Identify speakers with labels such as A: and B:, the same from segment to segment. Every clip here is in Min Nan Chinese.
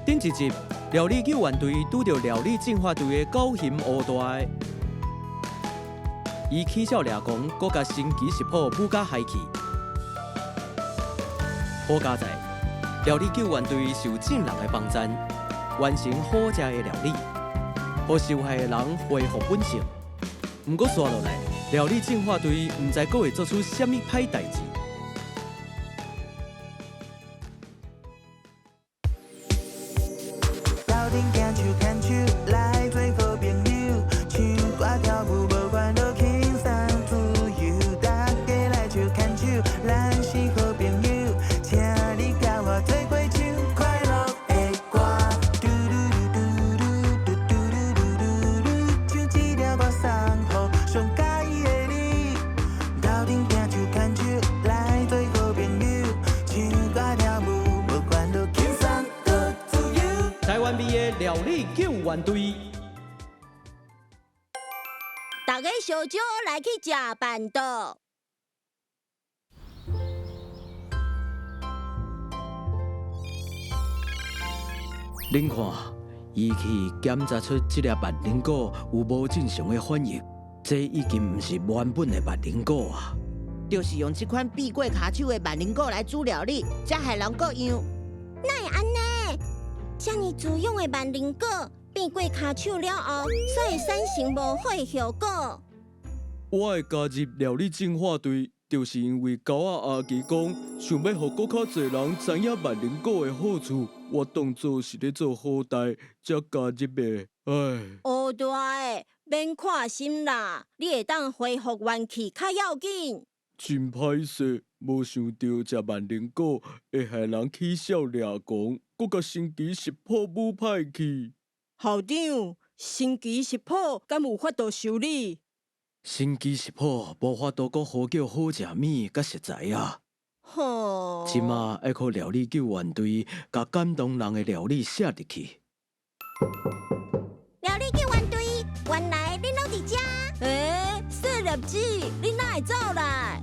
A: 頂一集，料理救援隊拄著料理進化隊的狗熊烏大，伊起痟掠狂，閣共神奇食譜舞甲害去。好佳哉，料理救援隊受眾人的幫贊，完成好食的料理，予受害的人恢復本性。毋過紲落來，料理進化隊毋知閣會做出啥物歹代誌。
B: 鬥陣牽手牽手來做好朋友，唱歌跳舞無煩惱，輕鬆自由，大家來手牽手，咱是好朋友，請你佮我做伙唱快樂的歌。嘟嚕嚕嘟嚕嘟嘟嚕嚕嚕嚕，唱這首歌送予上喜歡的你。鬥陣牽手牽手來做好朋友，唱歌跳舞無煩惱，輕鬆閣自由。
A: 台灣味的料理救援隊。
C: 逐家相招來去食辦桌。
A: 恁看，儀器檢查出這粒萬靈果有無正常的反應，這已經毋是原本的萬靈果啊！
D: 就是用這款變過跤手的萬靈果來煮料理，才害人閣樣。
C: 哪會按呢？遮爾滋養的萬靈果變過跤手了後，煞會產生無好的後果。
A: 我會加入料理進化隊，就是因為狗仔阿奇講，想欲予閣較濟人知影萬靈果的好處，我當做是咧做好代，才加入的。唉，
C: 烏大的，免看心啦，你會當恢復元氣較要緊。
A: 真歹勢，無想著食萬靈果會害人起痟掠狂，閣共神奇食譜舞歹去。
E: 校長，神奇食譜敢有法度修理？
A: 神奇食譜無法度閣呼叫好食物佮食材啊！
C: 吼，
A: 這馬愛靠料理救援隊，共感動人的料理寫入去。
C: 料理救援隊，原來恁攏佇遮。欸，細粒子，你哪會走來？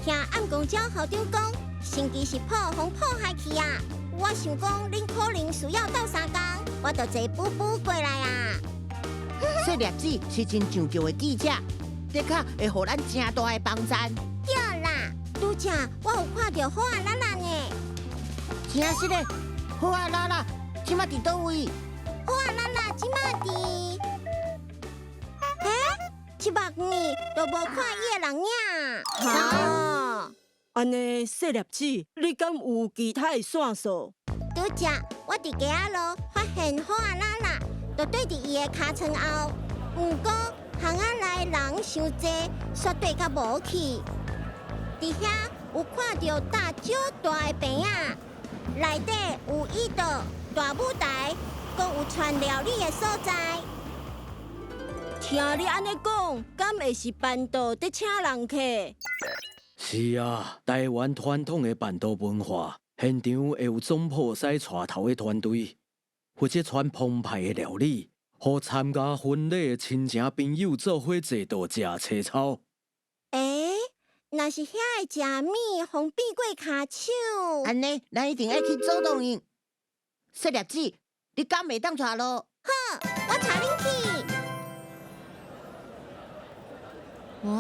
C: 聽暗公鳥校長講，神奇食譜予破壞去啊！我想講恁可能需要鬥相共，我就坐布布過來啊。
D: 細粒子是真上級的記者，的確會予咱誠大的幫贊。
C: 對啦，拄才我有看著好仔拉拉呢。
D: 真實的，好仔拉拉，這馬佇佗位？
C: 好仔拉拉這馬佇。欸，一目呢都無看伊的人影。哈，
E: 按呢細粒子，你敢有其他的線索？
C: 拄才我佇街仔路發現好仔拉拉，就對佇伊的尻川後。毋過巷仔內人傷濟，煞對較無去。佇遐有看著搭足大的棚仔，內底有椅桌、大舞台，閣有傳料理的所在。聽你按呢講，敢會是辦桌佇請人客？
A: 是啊，台灣傳統的辦桌文化，現場會有總鋪師帶頭的團隊，負責傳澎湃的料理，予參加婚禮的親情朋友做伙坐桌食切操。
C: 欸，若是遐的食物，予變過跤手，
D: 按呢，咱一定愛去阻擋𪜶。細粒子，你敢會當帶路？
C: 好，我帶恁去。
F: 哇，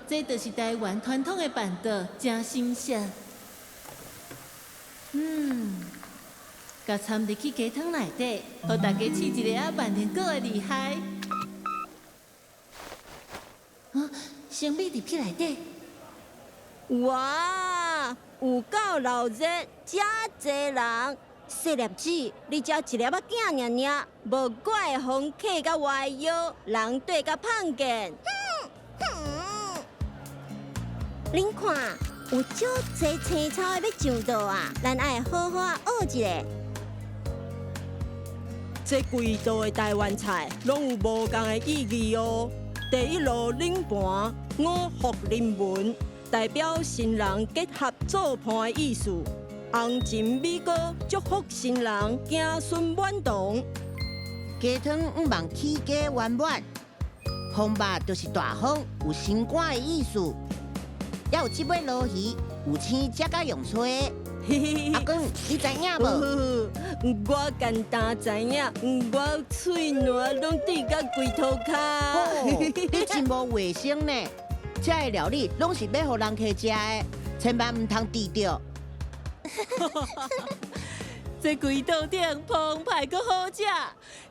F: 這就是台灣傳統的辦桌，誠新鮮。共摻入去雞湯內底，予大家試一下仔萬靈果的厲害。啊，生米入去內底。
E: 哇，有夠鬧熱，遮濟人。細粒子，你才一粒仔囝爾爾，無怪會予客甲歪腰，人對甲胖見。
C: 恁看，有足濟青草的欲上桌啊，咱愛好好仔學一下。
E: 這幾道的台灣菜，攏有無仝的意義哦。第一路冷盤五福臨門，代表新人結合做伴的意思。紅蟳米糕祝福新人子孫滿堂。
D: 雞湯向望起家圓滿，風肉就是大風，有升官的意思。猶有這尾鱸魚，有青汁佮用炊。阿公，你知影無？
E: 我簡單知影，我喙瀾攏滴甲規塗跤。
D: 你真無衛生呢！這个料理攏是欲予人客食的，千萬毋通滴著。
F: 這規桌頂澎湃閣好食，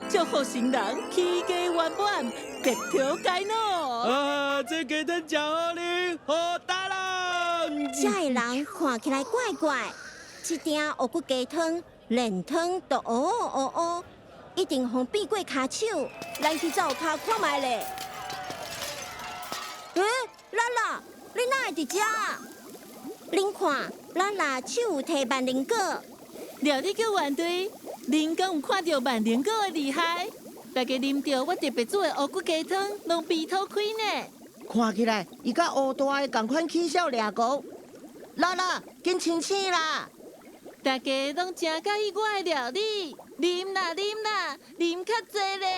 F: 祝福新人起家圓滿，白頭偕老。
A: 啊，這雞湯誠好啉，好大啦！
C: 遮的人看起來怪怪，這鼎烏骨雞湯連湯都烏烏烏，一定予變過跤手。咱去灶跤看覓咧。欸，拉拉，你哪會佇遮？恁看，拉拉手有提萬靈果。
F: 料理救援隊，恁敢有看著萬靈果的厲害？大家啉著我特別煮的烏骨雞湯，攏鼻吐開呢。
D: 看起來，伊佮烏大的仝款起痟掠狂。拉拉，緊清醒啦！
F: 大家攏誠佮意我的料理，啉啦啉啦，啉較濟咧。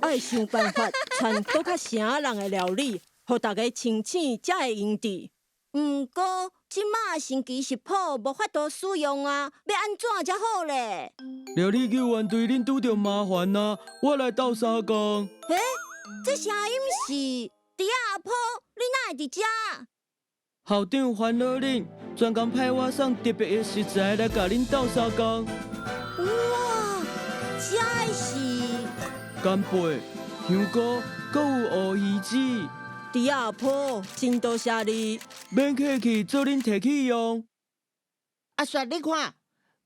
E: 愛想辦法傳閣較啥人的料理，予大家清醒才會用佇。
C: 毋過，這馬神奇食譜無法度使用啊，欲按怎才好咧？
A: 料理救援隊，恁拄著麻煩啊，我來鬥相共。
C: 欸，這聲音是豬仔阿婆，你哪會佇遮？
A: 校長煩惱恁，專工派我送特別的食材來共恁鬥相共。
C: 哇，這是
A: 干貝、香菇，閣有烏魚子。
E: 豬仔阿婆，真多謝你。
A: 免客氣，做恁提去用。
D: 阿雪，你看，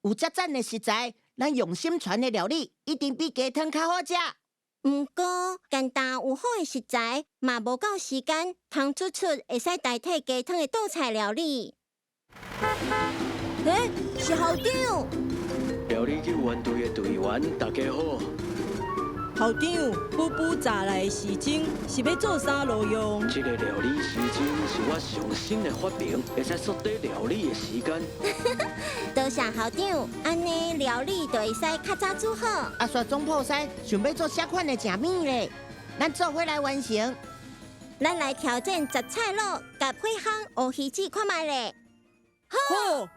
D: 有遮讚的食材，咱用心傳的料理，一定比雞湯較好食。
C: 毋過，簡單有好的食材，嘛無夠時間，通煮出會使代替雞湯的桌菜料理。欸，是校長。
A: 料理救援隊的隊員，大家好。
E: 校長，補補炸來的時鐘是欲做啥路用？
A: 這個料理時鐘是我上新的發明，會使縮短料理的時間。
C: 多謝校長，按呢料理就會使較早煮好。
D: 阿雪總鋪師想欲做啥款的食物咧？咱做伙來完成。
C: 咱來挑戰雜菜滷佮火烘烏魚子看覓咧。
E: 好。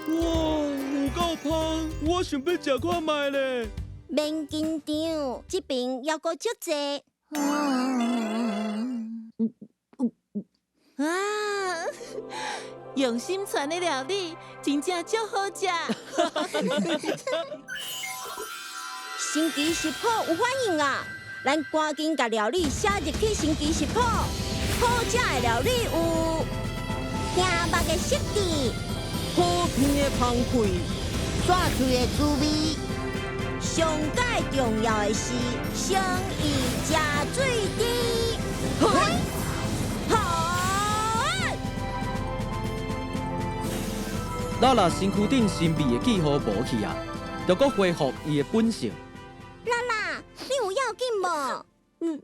A: 哇，有夠芳，我想欲食看覓咧。
C: 免緊張，這爿猶閣足濟。
F: 啊，用心傳的料理，真正足好食。
C: 神奇食譜有反應啊！咱趕緊共料理寫入去神奇食譜。好食的料理有杏肉的色致，
E: 好香的芳氣，
D: 煞喙的滋味。
C: 上蓋重要的是，誠意誠水甜。好，
A: 拉拉身軀頂神秘的記號無去啊，就閣恢復伊的本性。
C: 拉拉，你有要緊無？
F: 嗯，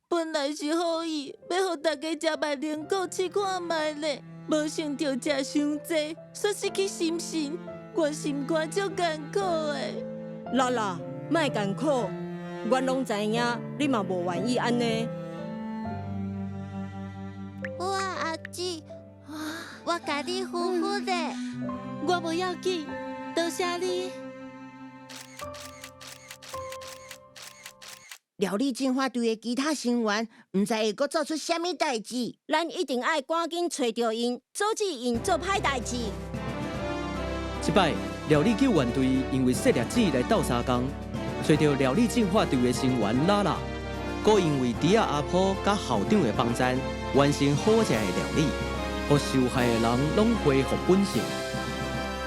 F: 本來是好意，欲予大家食萬靈果試看覓咧，無想著食傷濟，煞失去心神，我心肝足艱苦的。
E: 拉拉，莫艱苦，阮攏知影，你嘛無願意按呢。
G: 我阿姊，我共你扶扶咧。
F: 我無要緊，多謝你。
D: 料理進化隊的其他成員，毋知會閣做出啥物代誌。
E: 咱一定愛趕緊揣著𪜶，阻止𪜶做歹代誌。
A: 這擺料理救援隊因為細粒子來鬥相共，揣著料理進化隊的成員拉拉，閣因為豬仔阿婆佮校長的幫贊，完成好食的料理，予受害的人攏恢復本性。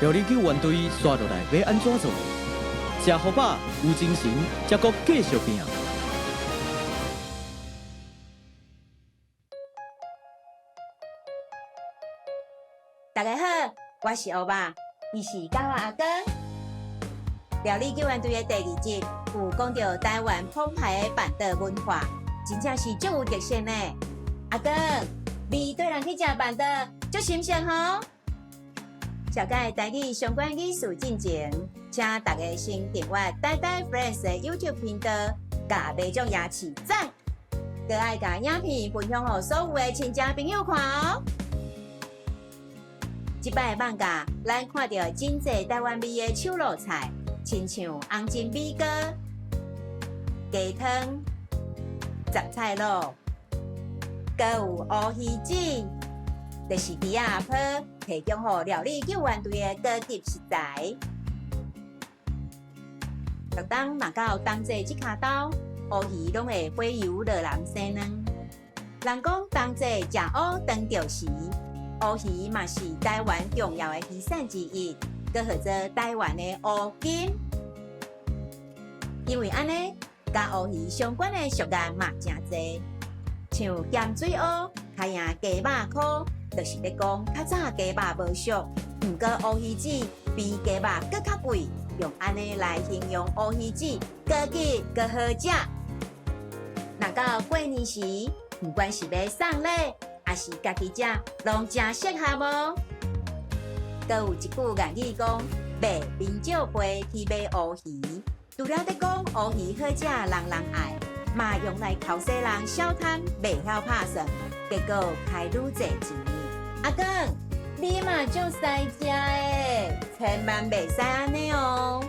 A: 料理救援隊紲落來欲按怎做？食予飽，有精神，才閣繼續拼。
H: 大家好，我是烏肉，伊是狗仔阿哥。料理救援隊的第二集有講著台灣澎湃的辦桌文化，真正是足有特色呢。阿哥，你綴人去食辦桌，足心酸吼？了解台語相關語事進前，請大家先訂閱台台 Friends 的 YouTube 頻道，共迷眾牙齒讚，閣愛共影片分享予所有的親戚朋友看哦。這擺放假，咱看著真濟台灣味的手路菜，親像紅針米糕、雞湯、雜菜滷，閣有烏魚子，就是豬仔阿婆提供予料理救援隊的高級食材。逐冬若到冬節這跤兜，烏魚攏會飛游落南生卵。人講冬節食烏當著時，烏魚嘛是台灣重要的漁產之一，閣號做台灣的烏金。因為按呢，佮烏魚相關的俗諺嘛誠濟，像鹹水烏較贏雞肉箍，就是咧講較早雞肉無俗，毋過烏魚子比雞肉閣較貴，用按呢來形容烏魚子高級閣好食。若到過年時，毋管是欲送禮，抑是家己食，攏誠適合哦。閣有一句諺語講：賣面借杯去買烏魚。除了咧講烏魚好食，人人愛，嘛用來剾洗人小貪，袂曉拍算，結果開愈濟錢。阿公，你嘛足師食的，千萬袂使按呢哦。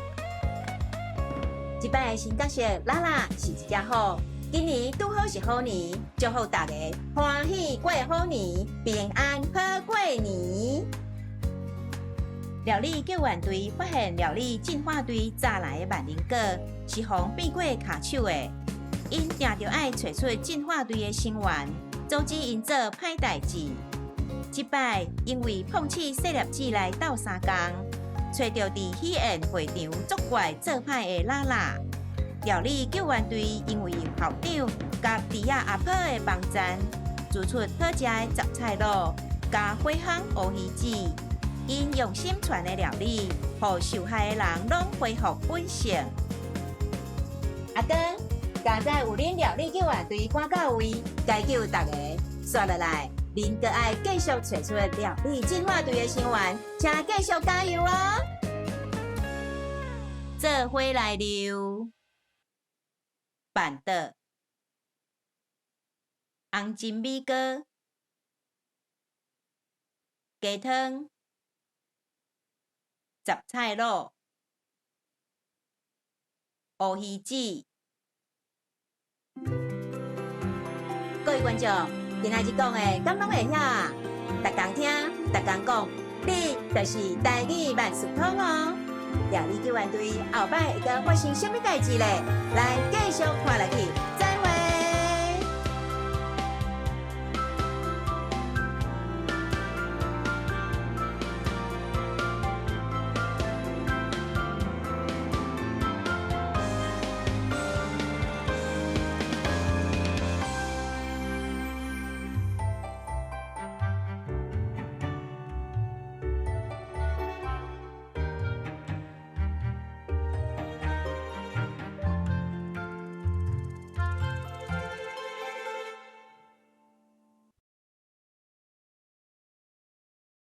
H: 這擺的新角色拉拉是一隻虎，今年拄好是虎年，祝福大家歡喜過虎年，平安好過年。料理救援隊發現料理進化隊炸來的萬靈果是予人變過跤手的，𪜶定著愛揣出進化隊的成員，阻止𪜶做歹代誌。這擺因為碰試細粒子來鬥相共，揣著佇喜宴會場作怪做歹的拉拉。料理救援隊因為校長佮豬仔阿婆的幫贊，煮出好食的雜菜滷，佮火烘烏魚子。𪜶用心傳的料理，予受害的人攏恢復本性。阿公，佳哉有恁料理救援隊趕到位，解救大家。紲落來，恁閣愛繼續揣出料理進化隊的成員，請繼續加油哦！做伙來溜，辦桌，紅針米糕，雞湯。雜菜滷、烏魚子。各位觀眾，今仔日講的敢攏會曉啊？逐工聽，逐工講，你就是台語萬事通哦！料理救援隊後擺會閣發生啥物代誌咧？來繼續看落去。